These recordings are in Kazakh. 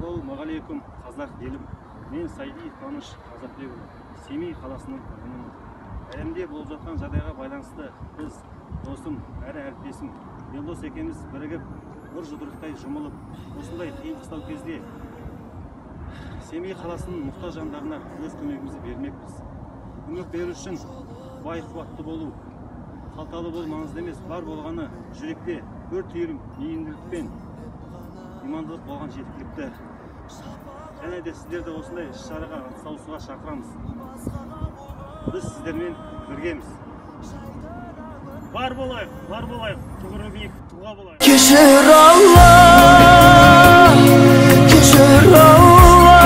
Ассалаумағалейкум, қазақ елім. Мен Сайдиев Қуаныш Азатбекұлы, Семей қаласының тұрғынымын. Әлемде болып жатқан жағдайға байланысты біз досым әрі әріптесім Елдос екеуміз бірігіп, бір жұдырықтай жұмылып, осындай қиын қыстау кезде Семей қаласының мұқтаж жандарына өз көмегімізді бермекпіз. Көмек беру үшін бай қуатты болу, қалталы болу маңызды емес, бар болғаны жүректе бір түйір мейірімділік пен имандылық болған жеткілікті. Және де сіздерді осындай іс-шараға атсалысуға шақырамыз. Біз сіздермен біргеміз. Бар болайық, бар болайық, тұғыры биік тұлға болайық. Кешір Алла, кешір Алла,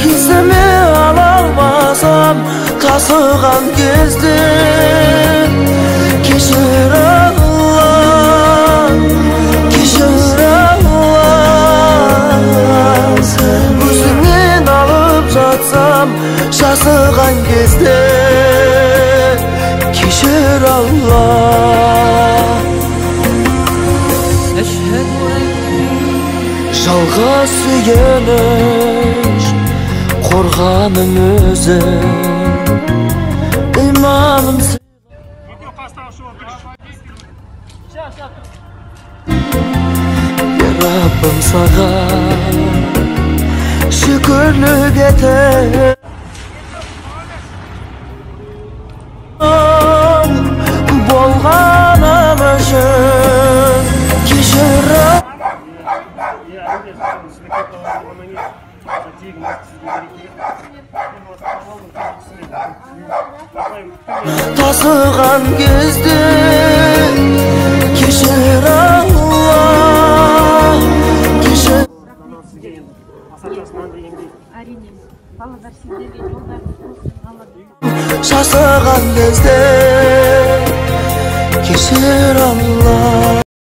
есіме ала алмасам тасыған кезде. Кешір Алла, кешір Алла, өзіңнен алып жатсам жасыған кезде. Кешір Алла. Жалғыз сүйеніш, қорғаным өзің, иманым. Раббым саған шүкірлік етем. Болғаным үшін кешір. Тасыған кезде кешір Алла, кешір. Әрине, балалар, сендерге жолдарыңыз болсын, Алла. Жасыған кезде кешір Алла.